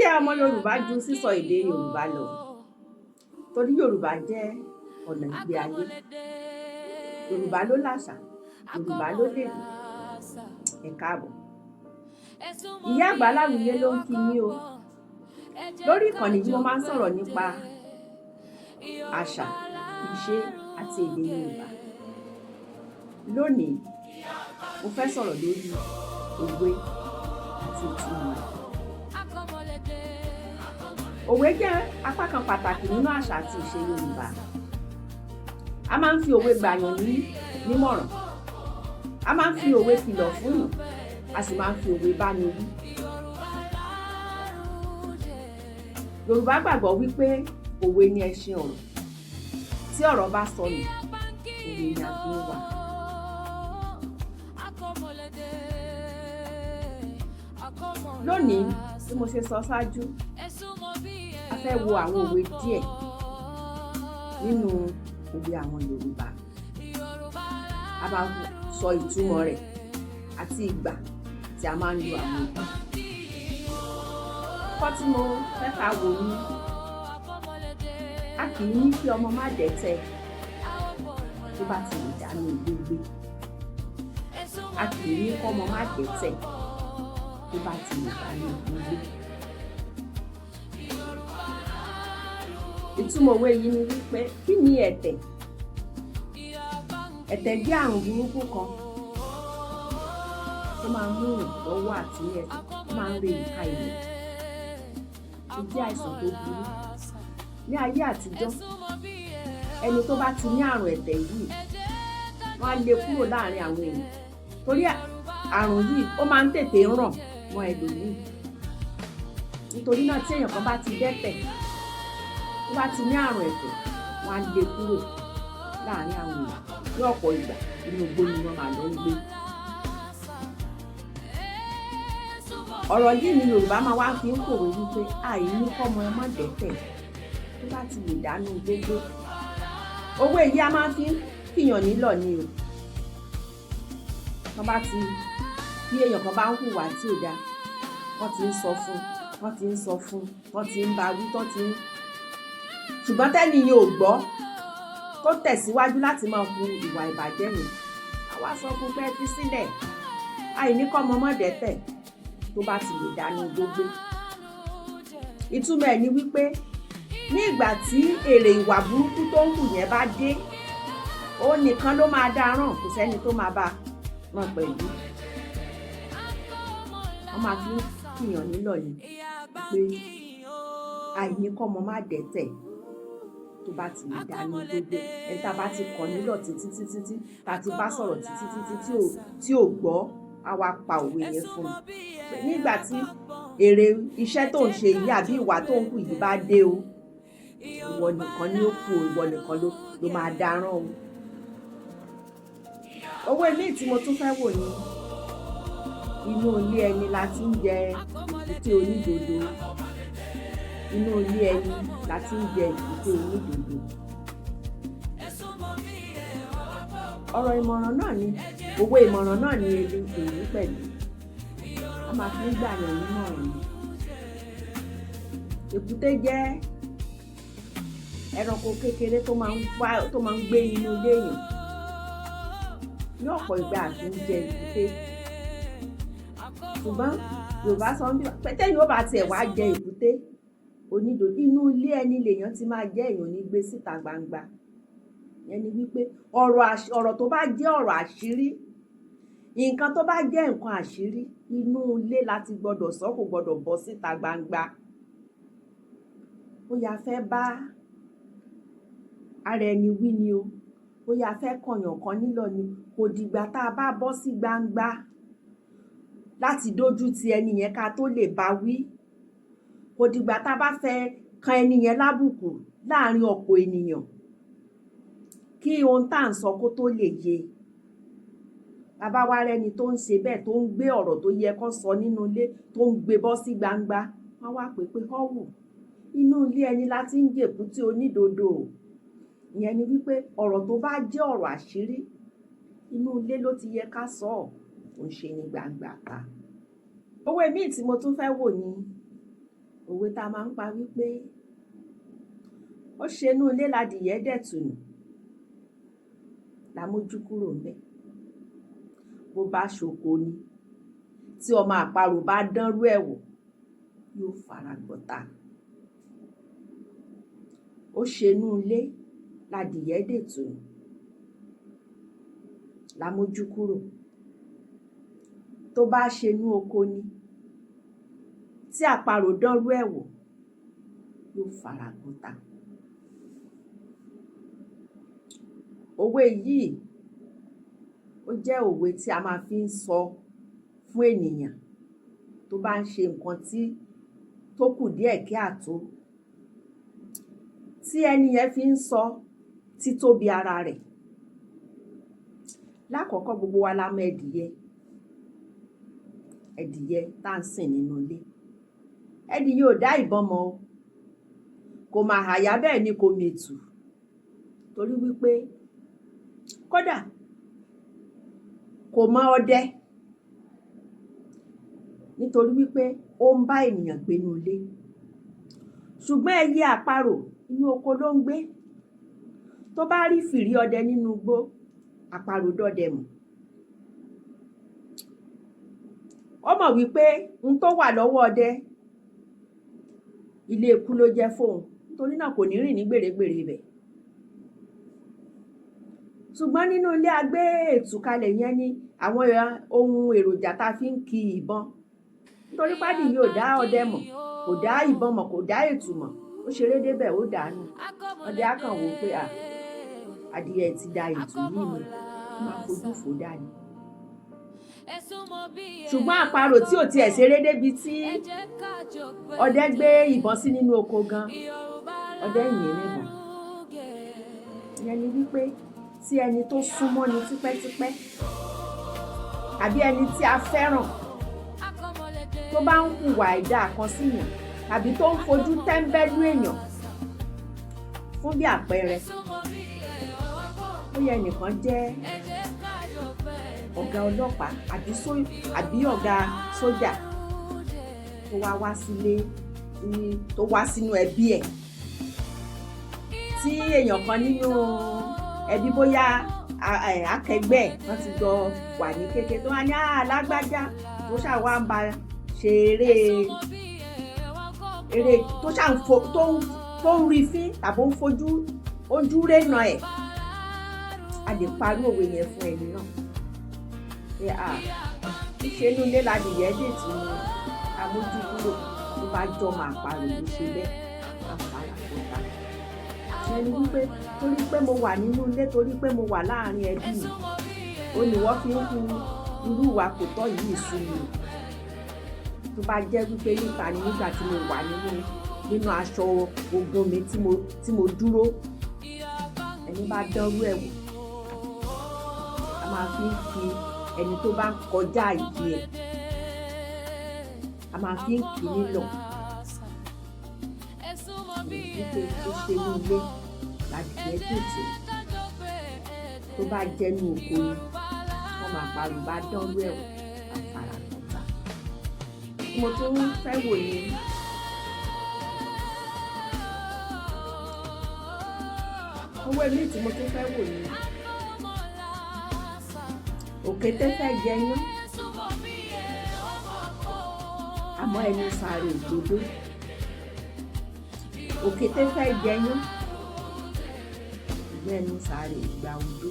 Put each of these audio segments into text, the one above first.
Jíjẹ́ ọmọ Yorùbá ju sísọ èdè Yorùbá lọ, torí Yorùbá jẹ́ ọ̀nà ìgbé ayé. Yorùbá ló làṣà, Yorùbá ló lédè. Ẹ káàbọ̀. Ìyá Àgbà Aláwìyé ló ń kí yín o. Lórí ìkànnì yìí, mo máa ń sọ̀rọ̀ nípa àṣà, ìṣe àti èdè Yorùbá. Lónìí, mo fẹ́ sọ̀rọ̀ lórí òwe àti ìtumọ̀ rẹ̀. Òwe jẹ́ apá kan pàtàkì nínú àṣà àti ìṣe Yorùbá. A máa ń fi òwe gbàyàn ní nímọ̀ràn, a máa ń fi òwe kìlọ̀ fún yàn, a sì máa ń fi òwe báni wí. Yorùbá gbàgbọ́ wípé òwe ni ẹṣin ọ̀rọ̀. Tí ọ̀rọ̀ bá sọnù, òwe ni a fi ń wá. Lónìí, bí mo ṣe sọ ṣáájú, a fẹ́ wo àwọn òwe díẹ̀ nínú òwe àwọn Yorùbá. A máa sọ ìtumọ̀ rẹ̀ àti ìgbà tí a máa ń lo àwọn òwe. Ẹ̀kọ́ tí mo fẹ́ ká wò ní: a kì í ní kí ọmọ má dẹ́tẹ̀ tó bá ti lè dánú igbó gbé. A kì í ní kọ́mọ má dẹ́tẹ̀ tó bá ti lè dánú igbó gbé. Ìtumọ̀ òwe yìí ni wípé, kí ni ẹ̀tẹ̀? Ẹ̀tẹ̀ jẹ́ àrùn burúkú kan tó máa ń mú yàn lọ́wọ́ àti ní ẹsẹ̀, tó máa ń re ìka èèyàn. Ó jẹ́ àìsàn tó burú. Ní ayé àtijọ́, ẹni tó bá ti ní àrùn ẹ̀tẹ̀ yìí, wọ́n á lé kúrò láàrin àwọn èèyàn, torí àrùn yìí, ó máa ń tètè ràn mọ́ ẹlòmíì. Nítorí náà, tí èèyàn kan bá ti dẹ́tẹ̀, tó bá ti ní àrùn ẹ̀tẹ̀, wọ́n á lé kúrò láàrin àwọn èèyàn. Ní ọ̀pọ̀ ìgbà, inú igbó ni wọ́n máa lọ ń gbé. Ọ̀rọ̀ yìí ni Yorùbá máa wá fi ń pòwe wípé àìní kọ́mọ ẹ má dẹ́tẹ̀ tó bá ti lè dánú igbó gbé. Òwe yìí, a máa fi ń kìyàn nílọ̀ ni o. Tán bá ti bí èèyàn kan bá ń hùwà tí ò dáa, wọ́n ti ń sọ fún, wọ́n ti ń sọ fún, wọ́n ti ń bá wí, tán ti ń, ṣùgbọ́n tẹ́ni yẹn ò gbọ́, tó tẹ̀síwájú láti máa hu ìwà ìbàjẹ́ yẹn, àwa sọ fún pé ẹ fi sílẹ̀, àìní kọ́mọ má dẹ́tẹ̀ tó bá ti lè dánú igbó gbé. Ìtumọ̀ ẹ̀ ni wípé ní ìgbà tí èrè ìwà burúkú tó ń hù yẹn bá dé, òun nìkan ló máa dá ràn, kò sẹ́ni tó máa bá ràn pẹ̀lú. Wọ́n máa fi ń kìyàn nílọ̀ ni pé àìní kọ́mọ má dẹ́tẹ̀ tó bá ti lè dánú igbó gbé. Ẹni tá a bá ti kọ̀ nílọ̀ títí títí tí tá a ti bá sọ̀rọ̀ títí títí tí ò gbọ́, á wá pa òwe yẹn fún un pé nígbà tí èrè iṣẹ́ tó ń ṣe yìí àbí ìwà tó ń hù yìí bá dé o, ìwọ nìkan ni ó kù o, ìwọ nìkan ló máa dáràn o. Òwe míì tí mo tún fẹ́ wò ni: inú ilé ẹni la ti ń jẹ èkúté onídodo. Inú ilé ẹni la ti ń jẹ èkúté onídodo. Ọ̀rọ̀ ìmọ̀ràn náà ni, òwe ìmọ̀ràn náà ni èyí pẹ̀lú. A máa fi ń gbàyàn nímọ̀ràn ni. Èkúté jẹ́ ẹranko kékeré tó máa ń wá, tó máa ń gbé inú ilé èèyàn. Ní ọ̀pọ̀ ìgbà, a kì í jẹ èkúté, ṣùgbọ́n Yorùbá sọ pé téèyàn ó bá tiẹ̀ wá jẹ èkúté onídodo, inú ilé ẹni lèèyàn ti máa jẹ́, èèyàn ò ní gbé síta gbangba. Ìyẹn ni wípé ọ̀rọ̀ tó bá jẹ́ ọ̀rọ̀ àṣírí, nǹkan tó bá jẹ́ nǹkan àṣírí, inú ilé la ti gbọdọ̀ sọ, kò gbọdọ̀ bọ́ síta gbangba. Bóyá a fẹ́ bá ara ẹni wí ni o, bóyá a fẹ́ kọ̀yàn kan nílọ̀ ni, kò dìgbà tá a bá bọ́ sí gbangba láti dójú ti ẹni yẹn ká tó lè bá wí. Kò dìgbà tá a bá fẹ́ kan ẹni yẹn lábùkù láàrin ọ̀pọ̀ ènìyàn kí ohun tá à ń sọ kó tó lè yé. Bàbá wa rẹni tó ń ṣe bẹ́ẹ̀, tó ń gbé ọ̀rọ̀ tó yẹ kán sọ nínú ilé, tó ń gbé bọ́ sí gbangba, wọ́n wá pè pé họ́wù, inú ilé ẹni la ti ń jèkúté onídodo. Ìyẹn ni wípé ọ̀rọ̀ tó bá jẹ́ ọ̀rọ̀ àṣírí, inú ilé ló ti yẹ ká sọ ọ́, kò ń ṣe ní gbangba ta. Òwe míì tí mo tún fẹ́ wò ni: Òwe tá a máa ń pa wípé ó ṣenú ilé ladìyẹ dẹ̀ tùnú la mójú kúrò ńbẹ̀. Bó bá ṣoko ni, tí ọmọ àparò bá dánrú ẹ̀ wò, yóò fara gbọ́ta. Ó ṣenú ilé ladìyẹ dẹ̀ tùnú la mójú kúrò. Tó bá ṣenú oko ni, tí àparò dánrú ẹ̀ wò, yóò fara gbọ́ta. Òwe yìí ó jẹ́ òwe tí a máa fi ń sọ fún ènìyàn tó bá ń ṣe nǹkan tí tó kù díẹ̀ kí àtó, tí ẹni yẹn fi ń sọ títóbi ara rẹ̀. Lákọ̀ọ́kọ́, gbogbo wa la mọ ẹdìyẹ, ẹdìyẹ tá ń sìn nínú ilé. Ẹdìyẹ ò dá ìbọn mọ̀ o, kò mà hàyà, bẹ́ẹ̀ ni kò mètù, torí wípé kódà kò mọ ọdẹ, nítorí wípé ó ń bá ènìyàn gbénú ilé. Ṣùgbọ́n ẹyẹ àparò, inú oko ló ń gbé. Tó bá rí fìrí ọdẹ nínú igbó, àparò dọdẹ mọ̀. Ó mọ̀ wípé n tó wà lọ́wọ́ ọdẹ, ilé ikú ló jẹ́ fóun, nítorí náà kò ní rìn ní gbèrègbèrè ibẹ̀. Ṣùgbọ́n nínú ilé, a gbé ètù kalẹ̀, yẹn ni àwọn ohun èròjà tá a fi ń ki ìbọn. Nítorí pádìyẹ ò dá ọdẹ mọ̀, kò dá ìbọn mọ̀, kò dá ètù mọ̀, ó ṣeré débẹ̀, ó dànù. Ọdẹ á kàn wò ó pé à, adìyẹ ti da ètù yìí nù, ó máa fojú fò dání. Ṣùgbọ́n àparò tí ò tiẹ̀ ṣeré débi tí ọdẹ gbé ìbọn sí nínú oko gan, ọdẹ yìn níbọn. Ìyẹn ni wípé tí ẹni tó súnmọ́ ni tipẹ́tipẹ́ àbí ẹni tí a fẹ́ràn tó bá ń hùwà àìdáa kan síyàn tàbí tó ń fojú tẹ́ńbẹ́lú èèyàn, fún bí àpẹẹrẹ, bóyá ẹnìkan jẹ́ ọ̀gá ọlọ́pàá àbí ọ̀gá sójà tó wá wá sílé, tó wá sínú ẹbí ẹ̀, tí èèyàn kan nínú ẹbí, bóyá akẹgbẹ́ ẹ̀ wọ́n ti jọ wà ní kékeré, tó wá ní alágbájá, tó ṣáà wá ń ba ṣe eré eré, tó ṣáà ń fo tó ń rí fín tàbí ó ń fojú ojú rénà ẹ̀, a lè parí òwe yẹn fún ẹni náà pé à ṣe inú ilé ladìyẹ dè tí ni amójúkúrò, tó bá jọmọ àparò ló ṣe bẹ́ẹ̀, àfàrà kó ta. Ìyẹn ni wípé torí pé mo wà nínú ilé, torí pé mo wà láàrin ẹbí mi, ó ní wọ́n fi ń hu irú ìwà kò tọ́ yìí sí mi. Tó bá jẹ́ wípé níta ni, nígbà tí mo wà nínú aṣọ ogun mi tí mo dúró, ẹni bá dánrú ẹ̀ wò, a máa fi ń fi ẹni tó bá ń kọjá ìdí ẹ̀, a máa fi ń kì í nílọ̀ wípé ó ṣe ní ilé ládìyẹ tètè, tó bá jẹ́ ní oko ni, wọ́n máa parọ́ bá dánrú ẹ̀ wò, àfàrà kọta. Mo tún fẹ́ wò ní owó ilé tí mo tún fẹ́ wò ní òkété fẹ́ jẹyán, àmọ́ ẹnu sáré ògbódó. Òkété fẹ́ jẹyán, ṣùgbọ́n ẹnu sáré ìgbà odó.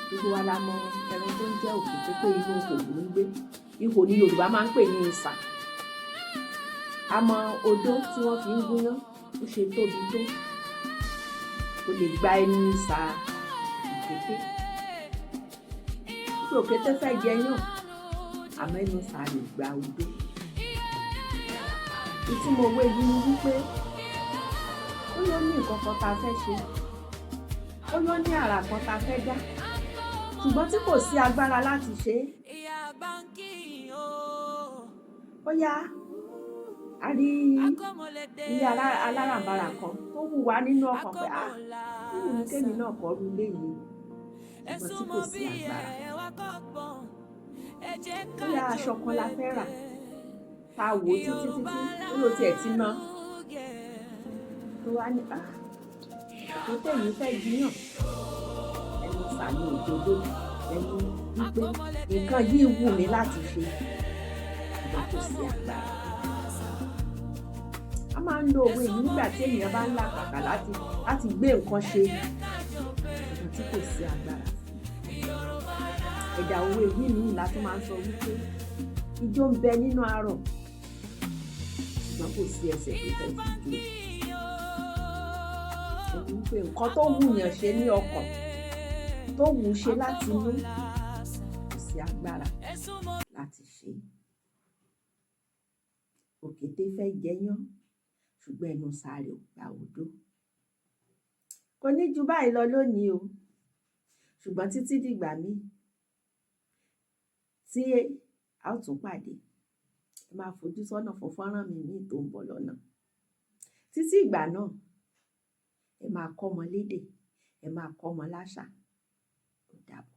Gbogbo wa la mọ ẹran tó ń jẹ́ òkété, pé inú ihò ló ń gbé. Ihò ní Yorùbá máa ń pè ní ìsà. A mọ odó tí wọ́n fi ń gúnyán, ó ṣe tóbi tó, kò lè gba ẹnu ìsà òkété. Bí òkété fẹ́ jẹyán, àmọ́ ẹnu sáré gba odó. Ìtumọ̀ òwe yìí ni wípé ó yóò ní nǹkan kan tá a fẹ́ ṣe, ó yóò ní àrà kan tá a fẹ́ dá, ṣùgbọ́n tí kò sí agbára láti ṣe é. Bóyá a rí ilé alárànbarà kan tó wù wá nínú ọkàn pé ah, ó wù mí kémi náà kọ́ irú ilé yìí, ṣùgbọ́n tí kò sí agbára. Bóyá aṣọ kan la fẹ́ rà. Tá a wò ó títí títí ó ló tiẹ̀ ti ná, tó wá ní òkété yìí fẹ́ jiyàn, ẹnu sàmì òjòjò, ẹnu wípé nǹkan yìí wù mí láti ṣe, ṣùgbọ́n kò sí agbára. A máa ń lo òwe yìí nígbà tí ènìyàn bá ń làkàkà láti gbé nǹkan ṣe, ṣùgbọ́n tí kò sí agbára fún. Ẹ̀dà òwe yìí míì la tún máa ń sọ wípé ijó ń bẹ nínú arọ̀, ṣùgbọ́n kò sí ẹsẹ̀ tó fẹ́ fi jó. Ẹni wípé nǹkan tó wù yàn ṣe ní ọkàn, tó wù ú ṣe láti inú, kò sí agbára láti ṣe. Òkété fẹ́ jẹyán, ṣùgbọ́n ẹnu sàárè ò gba odó. Kò ní ju báyìí lọ lónìí o, ṣùgbọ́n títí dìgbà míì tí a ó tún pàdé, ẹ máa fojú sọ́nà fún fọ́nrán mi míì tó ń bọ̀ lọ́nà. Títí ìgbà náà, ẹ máa kọ́mọ lédè, ẹ máa kọ́mọ láṣà. Ó dàbọ̀.